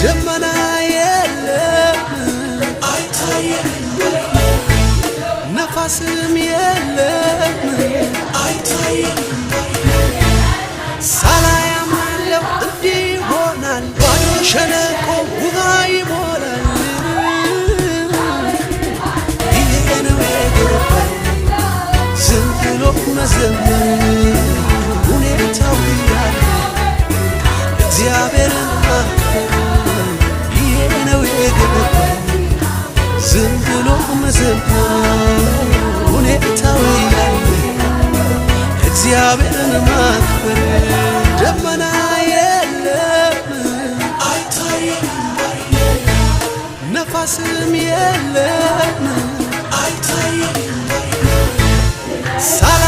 ደመና የለም አይታየንም፣ ነፋስም የለም አይታየንም። ሳላይ አምናለሁ እንዲህ ይሆናል፣ ባዶ ሸለቆ ውሃ ይሞላል። ይሄ ነው የገባኝ ዝም ብሎ መዘመር፣ ሁኔታው እያለ እግዚአብሔርን ማክበር። ይሄ ነው የገባኝ ዝም ብሎ መዘመር፣ ሁኔታው እያለ እግዚአብሔርን ማክበር። ደመና የለም አይታየንም፣ ነፋስም የለም አይታየንም። ሳላይ